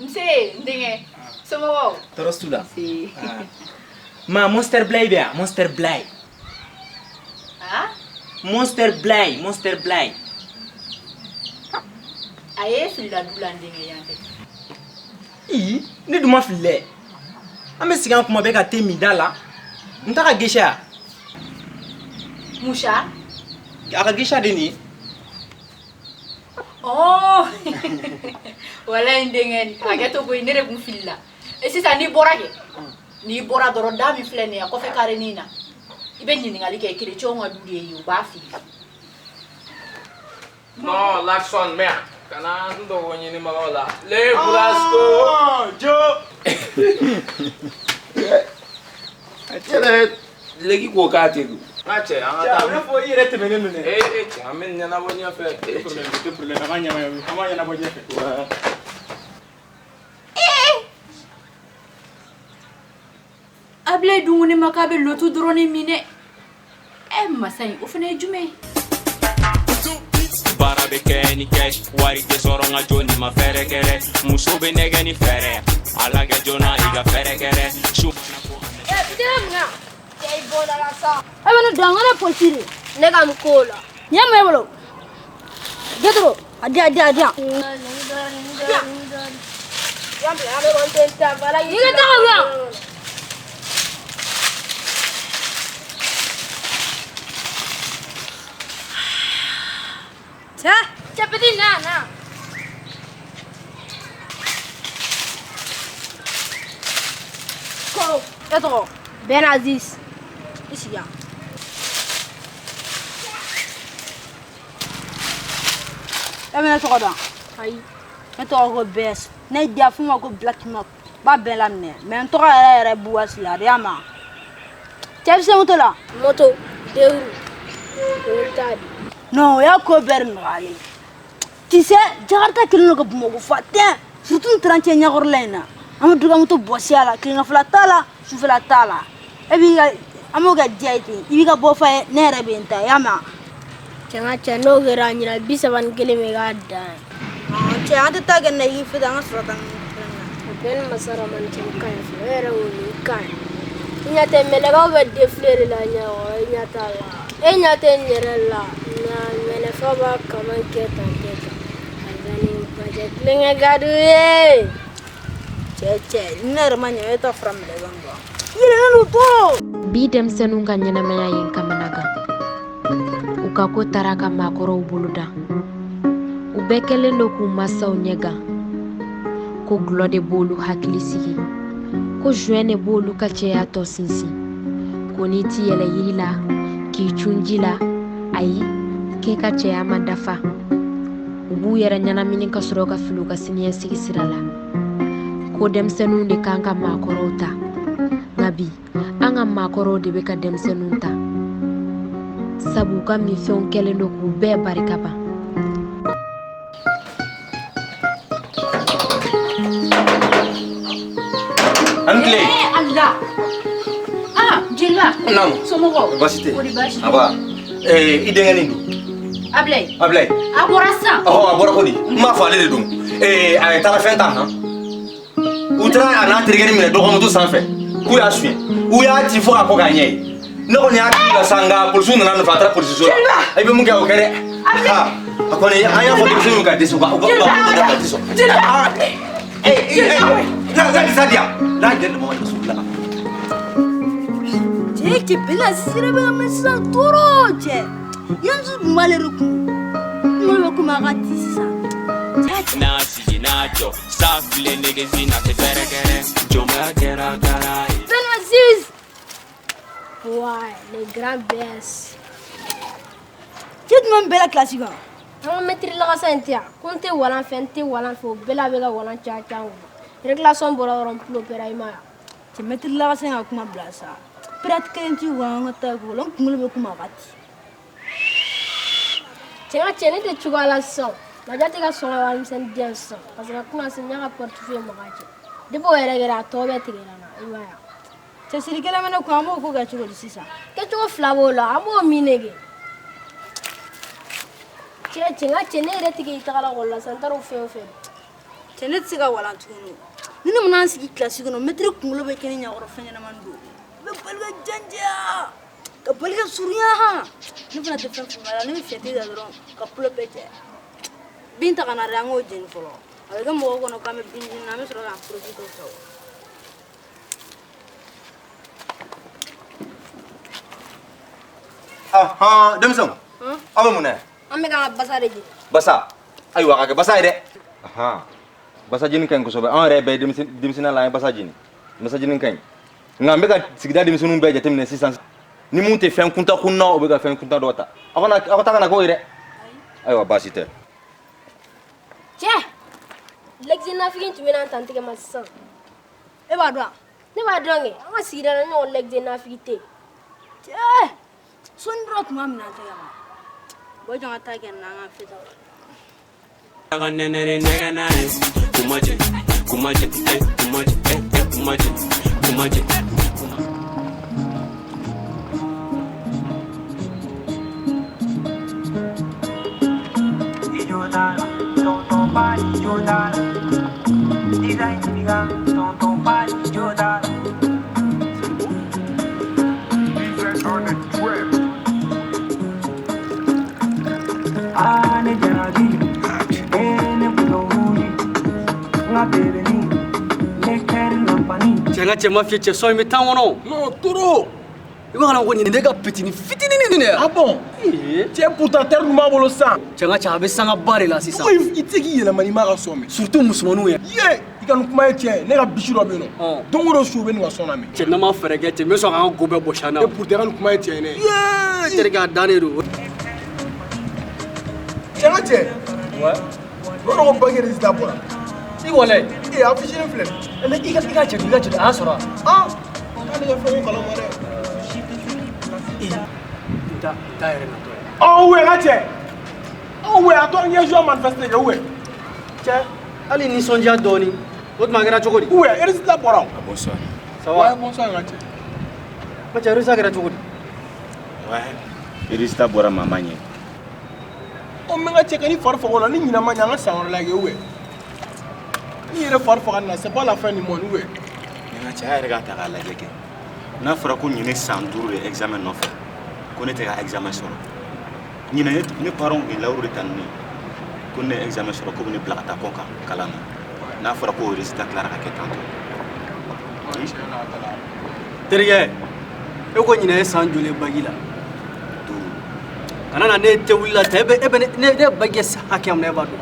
Nse n denkɛ, somɔgɔw? Tɔɔrɔ t'u la. Ma Monster Blay bɛ yan, Monster Blay. Ah? Monster Blay, Monster Blay. A ye filila du la n denkɛ, yan tɛ. Ii, ne dun ma fili dɛ. An bɛ sigi an kuma bɛɛ ka te min da la. N t'a ka geisha ya. Musa? A ka geisha de nin ye. Oh! Walayi n denkɛ, hakɛ to koyi, ne de kun filila. E sisan n'i bɔra kɛ, n'i bɔra dɔrɔn da min filɛ nin ye a kɔfɛ karenin na, i bɛ ɲininkali kɛ kerecɛnw ka du de ye, u b'a f'i ye. Non, l'action merde. Kana n dogo ɲinibagaw la. Le Brasco. Jo. A cɛ leki ko k'a tɛ dun. N ka cɛ, an ka taa. Ne fɔ i yɛrɛ tɛmɛnen don dɛ. Ee ee cɛ, an bɛ nin ɲɛnabɔ ɲɛfɛ. Tɛ problème, tɛ problème, an b'a ɲɛnabɔ, an b'a ɲɛnabɔ ɲɛfɛ. Abilayi dun ko ne ma k'a bɛ lotu dɔrɔn de min dɛ. Ɛ masa in, o fana ye jumɛn ye? Baara bɛ kɛ ni cash, wari tɛ sɔrɔ n ka jo ni ma fɛɛrɛ kɛ dɛ. Muso bɛ nɛgɛ ni fɛɛrɛ a lajɛ joona i ka fɛɛrɛ kɛ dɛ su. E bɛ ne dɔn, n ko ne polisi de. Ne ka mun k'o la? Nin ye mun ye bolo? Getro, a di yan, a di yan, a di yan. I ka taga yan. Cɛ. Cɛ petit, na na. Ko e tɔgɔ? Ben Aziz. I sigi yan. E bɛ ne tɔgɔ dɔn? Ayi. Ne tɔgɔ ko Bɛs. Ne y'i diya f'u ma ko Black Mark. B'a bɛɛ laminɛ. Mais n tɔgɔ yɛrɛ yɛrɛ Buwasi la, a de y'a ma. Cɛ bɛ se moto la? Moto, deux roues. O ye ta di. Non, o y'a ko bɛɛ de nɔgɔyalen ye. Tu sais, Jakarta kɛlen don ka Bamakɔ fa tɛ. Surtout nin trente ɲɛkɔrɔla in na. An bɛ dɔ ka moto bɔsi a la, tileganfɛla t'a la, sufɛla t'a la. E b'i ka, an b'o kɛ diya ye ten. I b'i ka bɔ fa ye, ne yɛrɛ bɛ n ta, i y'a mɛn? Cɛ n ka cɛ, n'o kɛra ɲinan 31 bɛ k'a dan ye. Cɛ, an tɛ taa kɛ na i fɛ, an ka sɔrɔ ka na. O bɛɛ ni masa ramani cɛ ka ɲi fɔlɔ, e yɛrɛ ko nin ka ɲi. I ɲɛ tɛ mɛlɛkɛw bɛ défilé de la ɲɛkɔrɔ, e ɲɛ t'a la. E ɲɛ tɛ n yɛrɛ la, nka mɛlɛkɛ b'a kaman kɛ tan kɛ tan. A bɛ ni bajɛ tulonkɛ ka d'u ye. Cɛ cɛ, ne yɛrɛ ma ɲɛ, e ta fura mɛlɛkɛ in kan. I yɛlɛlen don trop. Bi denmisɛnninw ka ɲɛnamaya ye n kamanagan. U ka ko taara ka maakɔrɔw bolo dan. U bɛɛ kɛlen don k'u masaw ɲɛgan. Ko gulɔ de b'olu hakili sigi. Ko joint de b'olu ka cɛya tɔ sinsin. Ko n'i ti yɛlɛ yiri la, k'i cun ji la, ayi, k'e ka cɛya ma dafa. U b'u yɛrɛ ɲɛnamini ka sɔrɔ ka fili u ka siniɲɛsigi sira la. Ko denmisɛnninw de kan ka maakɔrɔw ta. Nka bi, an ka maakɔrɔw de bɛ ka denmisɛnninw ta. Sabu u ka minfɛnw kɛlen don k'u bɛɛ barika ban. An tile. Eh Allah! Ah, Jeliba. Naamu. Somɔgɔw? Baasi tɛ. Kɔri baasi tɛ? Aba. Ee, i denkɛ nin dun? Abilayi. Abilayi. A bɔra sisan. Ɔhɔ, a bɔra ko di? N m'a fɔ ale de don. Ee, a taara fɛn ta han. U taara a n'a terikɛ minɛ dɔ ka moto sanfɛ. K'u y'a suɲɛ. U y'a ci fo k'a kɔ k'a ɲɛ ye. Ne kɔni y'a ci la sa, nka polisiw nana a nɔfɛ, a taara polisiso la. I bɛ mun kɛ, o kɛ dɛ. A kɔni an y'a fɔ denmisɛnninw ka dɛsɛ u ka u ka u ka moto da ka ti sɔn. Ee, ee, la la sa di yan. La jɛn mɔgɔ rasulullah. Cɛ cɛ, Ben Aziz yɛrɛ bɛ ka mɛn sisan trop cɛ. Yanzu dun b'ale de kun. Kunkolo bɛ komi a ka ti sisan. N'a sigi n'a jɔ sa file nɛgɛsi na tɛ fɛɛrɛ kɛ dɛ. Jɔnmaya kɛra kara ye. Ben Aziz! Ouais, le grand BS. Cɛ jumɛn bɛɛ la kilasi kan? An ka maître Lagasa in tɛ yan. Ko n tɛ walan fɛ, n tɛ walan fɛ, o bɛɛ la a bɛ ka walan caya caya n kun. Récréation bɔra dɔrɔn, n tulo pɛrɛn, i ma ye wa? Cɛ, maître Lagasa in ka kuma bila sa. Pirate kelen t'i kun an ka taa ekɔli la, n kunkolo bɛ komi a ka ti. Cɛ n ka cɛ, ne tɛ cogoya la sisan. Maja tɛ ka sɔn ka warimisɛnnin di yan sisan. Parce que a kuma se n y'a ka portefeuille maga cɛ. Depuis o yɛrɛ kɛra a tɔ bɛɛ tigɛra n na, i m'a ye wa. Cɛsiri kɛlɛ bɛ ne kun, an b'o ko kɛ cogo di sisan? Kɛcogo fila b'o la, an b'o min de kɛ. Cɛ cɛ n ka cɛ ne yɛrɛ tigɛ i tagala ekɔli la sisan n taara o fɛn o fɛn. Cɛ ne tɛ se ka walan tuguni. Ni ne mana n sigi kilasi kɔnɔ, mɛtiri kunkolo bɛ kɛ ne ɲɛkɔrɔ fɛn ɲɛnamani don. N bɛ bali ka janjaya, ka bali ka surunya han. Ne fana tɛ fɛn faamuya la, ne bɛ fiyɛti ta dɔrɔn ka kulo bɛɛ cɛ. Bin ta ka na dɛ, an k'o jeni fɔlɔ. A bɛ kɛ mɔgɔw kɔnɔ k'an bɛ bin jeni na, an bɛ sɔrɔ k'an profiter o fɛ. Ahan, denmisɛnw, aw bɛ mun na yan? An bɛ k'an ka basa de jeni. Basa, ayiwa a ka kɛ basa ye dɛ. Ahan, basa jeni ka ɲi kosɛbɛ. Anw yɛrɛ bɛɛ ye denmisɛnninya la an ye basa jeni. Basa jeni ka ɲi. Nka n bɛ ka sigida denmisɛnninw bɛɛ jateminɛ sisan. Ni mun tɛ fɛn kunta kun na, o bɛ ka fɛn kunta dɔ ta. Aw kana aw ta kana k'o ye dɛ. Ayiwa baasi tɛ. Cɛ, lɛkisi nafigi tun bɛ na tan tigɛ ma sisan. E b'a dɔn wa? Ne b'a dɔn kɛ, an ka sigida la ɲɔgɔn lɛkisi nafigi tɛ yen. Cɛ, sɔnni dɔrɔn tun b'a minɛ an tɛgɛ ma. Bɔ jɔn ka taa kɛ nin na, an ka feta. Ka nɛnɛ ni nɛgɛ n'a ye kumajɛ kumajɛ ɛ kumajɛ ɛ ɛ kumajɛ kumajɛ. Cɛ n ka cɛ ma fiyɛ cɛ sɔn in bɛ tan kɔnɔ. Non, trop. I b'a kalama ko nin ne ka petini fitinin de ye. Ah bon? Cɛ pourtant terre dun b'a bolo sisan. Cɛ n ka cɛ a bɛ sangaba de la sisan. I tɛ se k'i yɛlɛma n'i m'a ka sɔn mɛn. Surtout musomaninw ye. Ye i ka nin kuma ye tiɲɛ ye, ne ka bisi dɔ bɛ yen nɔ. Don o don su bɛ nin ka sɔn lamɛn. Cɛ n'an ma fɛɛrɛ kɛ cɛ n bɛ sɔn k'an ka go bɛɛ bɔsi an na. E pourtant i ka nin kuma ye tiɲɛ ye dɛ. Ye terikɛ a dan de don. Cɛ n ka cɛ. Ouais. I b'a dɔn ko banque résultat bɔra. I walayi. Ee affiche filɛ. Mais i ka cɛ i ka cɛ a y'a sɔrɔ wa? Ah k'ale ka fɛn ko kalama dɛ. N ta yɛrɛ natɔ ye. Ɔ ouais n ka cɛ. Ɔ ouais a tɔ n ye joie manifester kɛ ouais. Cɛ hali nisɔndiya dɔɔni o tuma a kɛra cogo di? Ouais résultat bɔra o. Bonsoir. Ça va? Ouais bonsoir n ka cɛ. N ka cɛ résultat kɛra cogo di? Ouais. Résultat bɔra maa ma ɲɛ. Ɔ mais n ka cɛ kan'i fari faga o la ni ɲinɛ ma ɲɛ an ka san wɛrɛ lajɛ ouais. N'i yɛrɛ fari faga nin na c'est pas la fin du monde ouais. N ka cɛ a yɛrɛ k'a ta k'a lajɛ kɛ. N'a fɔra ko ɲinɛ san 5 de examen nɔfɛ ko ne tɛ ka examen sɔrɔ. Ɲinɛ ne parents ye lawuru de ta ni ne ye ko ne ye examen sɔrɔ ko bɛ ne bila ka taa kɔ kan kalan na. N'a fɔra ko résultat tilara ka kɛ tan tɔ. Terikɛ e ko ɲinɛ ye san joli ye bagi la? 5. Kana na ne tɛ wuli la ta e bɛ ne ye bagi kɛ hakɛ min na e b'a dɔn.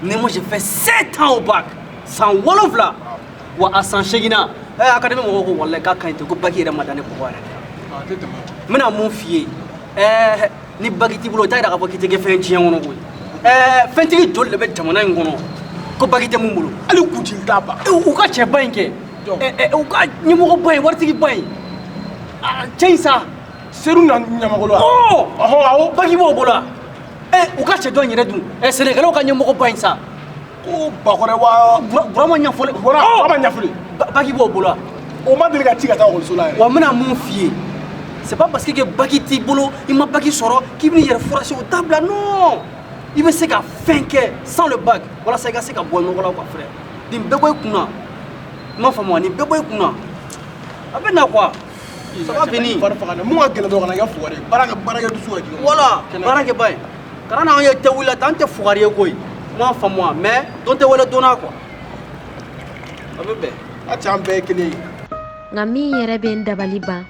Ne moi j'ai fait 7 ans au bac. San 7 wa a san 8 na académie mɔgɔw ko walayi k'a ka ɲi ten ko bagi yɛrɛ ma da ne kɔkɔ yɛrɛ de la. A tɛ tɛmɛ. N bɛna mun f'i ye ni bagi t'i bolo o t'a yira k'a fɔ k'i tɛ kɛ fɛn diɲɛ kɔnɔ koyi. Fɛntigi joli de bɛ jamana in kɔnɔ ko bagi tɛ mun bolo? Hali kuncili t'a ban. U ka cɛba in kɛ u ka ɲɛmɔgɔba in waritigiba in cɛ in sa. Seru na ɲamakolo wa? Ɔhɔn awɔ bagi b'o bolo wa? U ka cɛ dɔ in yɛrɛ dun sɛnɛkɛlaw ka ɲɛmɔgɔba in sa. Ko Bakɔrɛ wa? Burama Ɲafole. Burama Ɲafole. Bagi b'o bolo wa? O ma deli ka ci ka taa ekɔliso la yɛrɛ. Wa n bɛna mun f'i ye? C'est pas parce que bagi t'i bolo i ma bagi sɔrɔ k'i bɛn'i yɛrɛ furasi o dabila non. I bɛ se ka fɛn kɛ sans le bac walasa i ka se ka bɔ nɔgɔ la quoi frère. Nin bɛɛ bɔ i kun na. I m'a faamu wa? Nin bɛɛ bɔ i kun na. A bɛ na quoi. Ça va venir. Fari faga dɛ. Mun ka gɛlɛn dɔrɔn kana kɛ fugari ye. Baara kɛ dusu ka jigin. Voilà baara kɛ ba ye. Kana n'anw ye tɛ wuli la tan an tɛ fugari ye koyi. I m'a faamu wa? Mais don tɛ wele donna quoi. A bɛ bɛn. A cɛ an bɛɛ ye kelen ye. Nka min yɛrɛ bɛ n dabali ban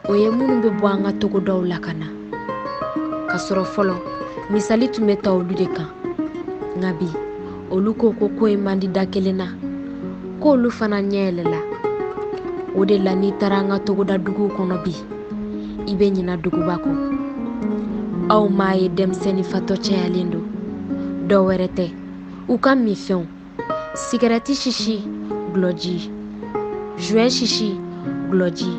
o ye minnu bɛ bɔ an ka togodaw la ka na. Ka sɔrɔ fɔlɔ misali tun bɛ ta olu de kan. Nka bi olu ko ko ko in man di da kelen na k'olu fana ɲɛ yɛlɛla. O de la n'i taara an ka togoda duguw kɔnɔ bi i bɛ ɲina duguba kɔ. Aw m'a ye denmisɛnnin fatɔ cayalen don. Dɔ wɛrɛ tɛ u ka minfɛnw sigɛrɛti sisi gulɔji joint sisi gulɔji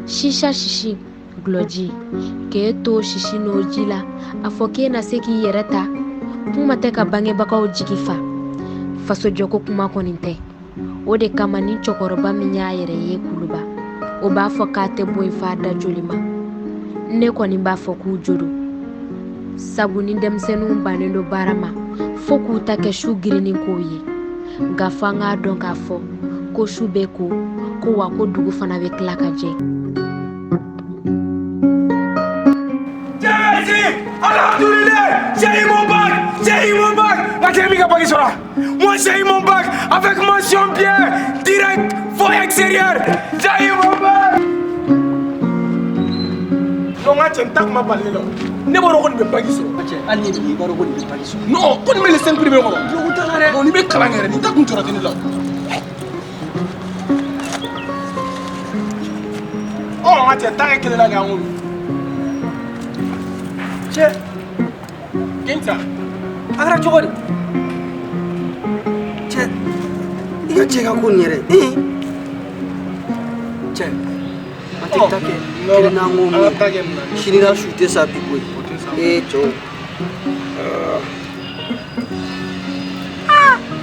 sisa sisi gulɔji k'e to sisi n'o ji la a fɔ k'e na se k'i yɛrɛ ta kuma tɛ ka bangebagaw jigi fa fasojɔko kuma kɔni tɛ. O de kama ni cɛkɔrɔba min y'a yɛrɛ ye Kuluba, o b'a fɔ k'a tɛ bɔ yen f'a da joli ma. Ne kɔni b'a fɔ k'u jo don, sabu ni denmisɛnninw bannen don baara ma fo k'u ta kɛ su girinni kow ye. Nka fo an k'a dɔn k'a fɔ ko su bɛ ko ko wa ko dugu fana bɛ tila ka jɛ. Alhamdoulilah, j'ai eu mon bac, j'ai eu mon bac. La cɛ ka bac sɔrɔ. Moi j'ai eu mon bac avec mention bien, direct, voie extérieure. J'ai eu mon bac. Non, n ka cɛ n ta kuma bali ne la. Ne b'a dɔn ko nin bɛ bac sɔrɔ. Cɛ, hali ni nin i b'a dɔn ko nin bɛ bac sɔrɔ. Non, ko nin bɛ les 5 premiers kɔnɔ. Dulɔko t'a la dɛ. Non, nin bɛ kalan kɛ yɛrɛ, nin ta kun jɔra tɛ ne la. Ɔ n ka cɛ taa kɛ kelen na kɛ an k'o min. Cɛ. Kenta. A kɛra cogo di? Cɛ, i ka cɛ ka ko nin yɛrɛ. Cɛ, an tɛ ta kɛ kelen n'an ko min. Sini na su tɛ sa bi koyi. Ee cɛw.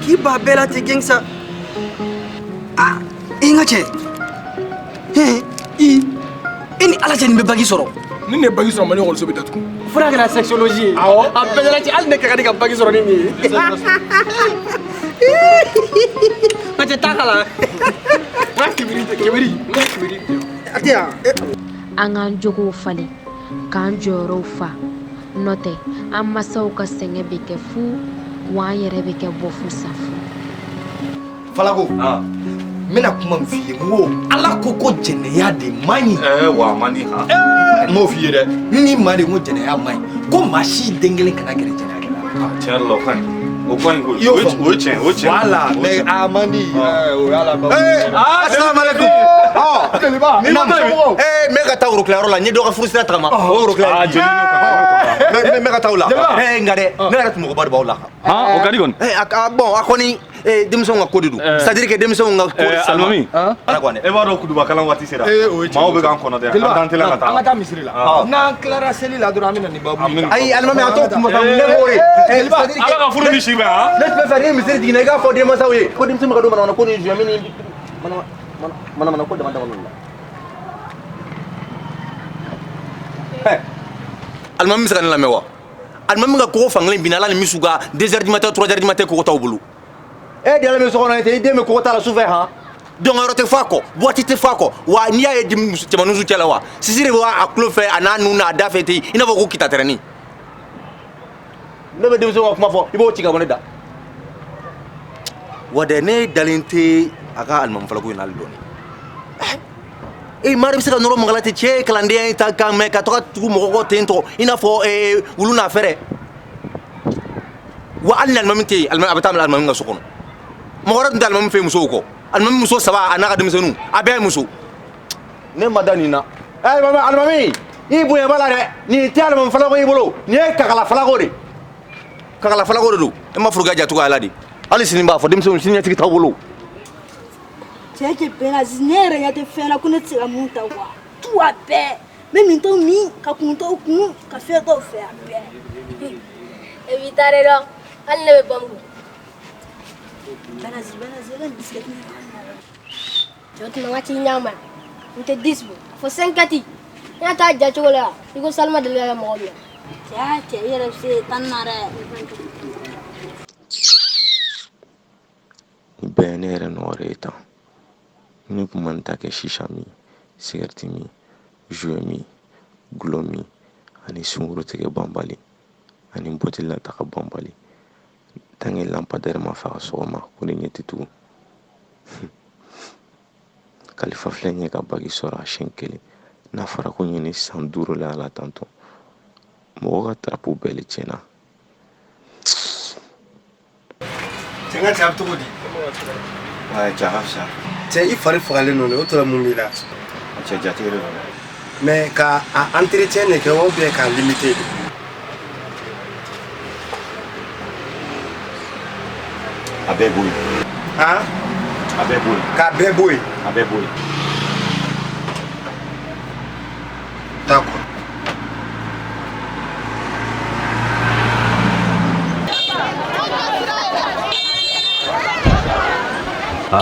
K'i ba bɛɛ la ten gɛngsa. Aa, i n ka cɛ. I ni Ala cɛ nin bɛ bac sɔrɔ. Ni nin ye bac sɔrɔ Mali ekɔliso bɛ datugu. Fura kɛra sexologie ye. Awɔ. A bɛɛ la cɛ hali ne ka di ka bac sɔrɔ ni nin ye. N ka cɛ taa kalan. N ka kibiri tɛ kibiri n ka kibiri tɛ. A tɛ yan. An k'an jogow falen, k'an jɔyɔrɔw fa, n'o tɛ an masaw ka sɛgɛn bɛ kɛ fu wa an yɛrɛ bɛ kɛ bɔfu safu. Falako, n bɛna kuma min f'i ye, n ko Ala ko ko jɛnɛya de man ɲi. Wa a man di han. N m'o f'i ye dɛ. N ni maa de ko jɛnɛya man ɲi, ko maa si den kelen kana gɛrɛ jɛnɛya kɛla la. Tiɲɛ yɛrɛ la o ka ɲi. O ka ɲi koyi. I y'o faamu. O ye tiɲɛ, o ye tiɲɛ. Voilà, mais a man di. O y'a la ban. Asalamu alaikum. Ɔ, Ni ma taa yen. N bɛ ka taa worokilayɔrɔ la, n ye dɔ ka furusira tagama. O worokilayɔrɔ. Aa, jeli n'o kan. N bɛ ka taa o la. Nka dɛ, ne yɛrɛ tun mɔgɔba de b'aw la. Han, o ka di kɔni. Bon, a kɔni denmisɛnw ka ko de don. C'est à dire que denmisɛnw ka ko de sa. Alimami. Ala kɔni. E b'a dɔn kuduba kalan waati sera. Maaw bɛ k'an kɔnɔ dɛ. An t'an teliya ka taa. An ka taa misiri la. N'an tilara seli la dɔrɔn an bɛ na nin babu in. Ayi alimami a t'o kuma sa, ne b'o de. Ala ka furu ni si bɛn han. Ne tun bɛ fɛ ni misiri jiginna i k'a fɔ denmansaw ye ko denmisɛn bɛ ka don manamana ko ni zuwɛn ni manamana ko dama dama la. Alimami bɛ se ka ne lamɛn wa? Alimami ka kogo fankelen binna Ala ni misiw ka 2 heures du matin 3 heures du matin kogo t'aw bolo. E de Ala bɛ so kɔnɔ ten, i den bɛ kogo ta la sufɛ han. Dɔnkɛyɔrɔ tɛ fɔ a kɔ, boîte tɛ fɔ a kɔ, wa n'i y'a ye cɛmaninw cɛ la wa, sisi de bɛ a tulo fɛ a n'a nun n'a da fɛ ten i n'a fɔ ko kita tɛrɛnin. Ne bɛ denmisɛnw ka kuma fɔ, i b'o ci ka bɔ ne da. Wa dɛ ne dalen tɛ a ka alimami falako in na hali dɔɔni. Maa de bɛ se ka nɔrɔ mɔgɔ la ten, cɛ ye kalandenya ye ta k'a mɛn ka taga tugu mɔgɔ kɔ ten tɔ i n'a fɔ wulu n'a fɛrɛ. Wa hali ni alimami tɛ yen, a bɛ taa alimami ka so kɔnɔ. Mɔgɔ wɛrɛ tun tɛ alimami fɛ musow kɔ. Alimami muso 3 a n'a ka denmisɛnninw, a bɛɛ ye muso. Ne ma da nin na. Alimami, i bonya b'a la dɛ. Nin tɛ alimami falako y'i bolo, nin ye kakala falako de. Kakala falako de don. E ma furu ka jatogo a la de. Hali sini b'a fɔ denmisɛnw sini ɲɛsigi t'aw bolo. Cɛ cɛ bɛnna ne yɛrɛ ɲɛ tɛ fɛn na ko ne tɛ se ka mun ta wa. Tu a bɛɛ. N bɛ min tɔw min, ka kun tɔw kun, ka fɛn tɔw fɛ a bɛɛ. E b'i ta de dɔn, hali ne bɛ bamugu. Bɛnna bɛnna bɛ bisikɛti min. Cɛ tuma n ka ci ɲa ma, n tɛ 10 bɔ, fo 5 kati. N y'a ta ja cogo la, i ko Salima deli ka kɛ mɔgɔ min na. Cɛ cɛ i yɛrɛ bɛ se tan na dɛ. Nin bɛɛ ye ne yɛrɛ nɔ de ye tan. Ne kun ma n ta kɛ shisha min, sigɛriti min, jouet min, gulɔ min, ani sunkuru tigɛ banbali, ani bɔtili la taga banbali. Tant que lampadaire ma faga sɔgɔma ko ne ɲɛ tɛ tugun. Kalifa filɛ ɲɛ ka bac sɔrɔ a siɲɛ kelen. N'a fɔra ko ɲini san 5 la ala tantɔ. Mɔgɔ ka tarapo bɛɛ le tiɲɛna. Cɛ n ka cɛ a bɛ cogo di? Ouais, cɛ a ka fisa. Cɛ i fari fagalen don dɛ, o tora mun b'i la? Cɛ jatigɛ de don dɛ. Mais ka a entretien de kɛ ou bien k'a limiter de? A bɛɛ b'o yen. Han? A bɛɛ b'o yen. K'a bɛɛ b'o yen? A bɛɛ b'o yen. D'accord. Indépendance.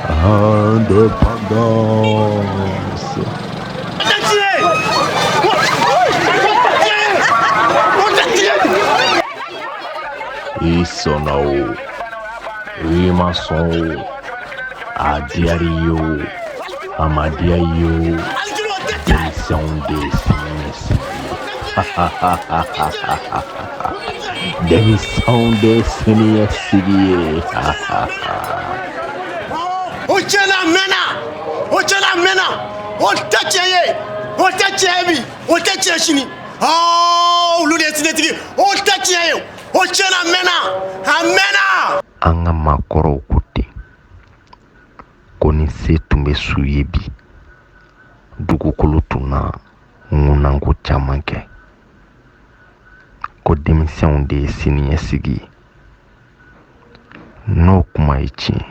Indépendance. I sɔnna o, i ma sɔn o, a diyara i ye o, a ma diya i ye o, denmisɛnw de ye siniɲɛsigi ye. Denmisɛnw de ye siniɲɛsigi ye. O tiɲɛna a mɛnna, o tiɲɛna a mɛnna, o tɛ tiɲɛ ye, o tɛ tiɲɛ ye bi, o tɛ tiɲɛ sini. Ɔɔ, olu de ye sinitigi, o tɛ tiɲɛ ye, o tiɲɛna a mɛnna, a mɛnna. An ka maakɔrɔw ko ten ko ni se tun bɛ su ye bi, dugukolo tun na ŋunanko caman kɛ, ko denmisɛnw de ye siniɲɛsigi ye. N'o kuma ye tiɲɛ ye,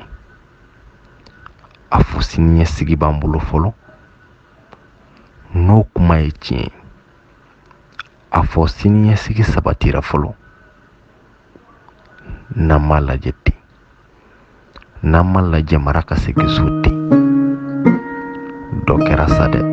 a fɔ siniɲɛsigi b'an bolo fɔlɔ. N'o kuma ye tiɲɛ ye, a fɔ siniɲɛsigi sabatira fɔlɔ. N'an m'a lajɛ ten, n'an m'a lajɛ mara ka segin so ten, dɔ kɛra sa dɛ.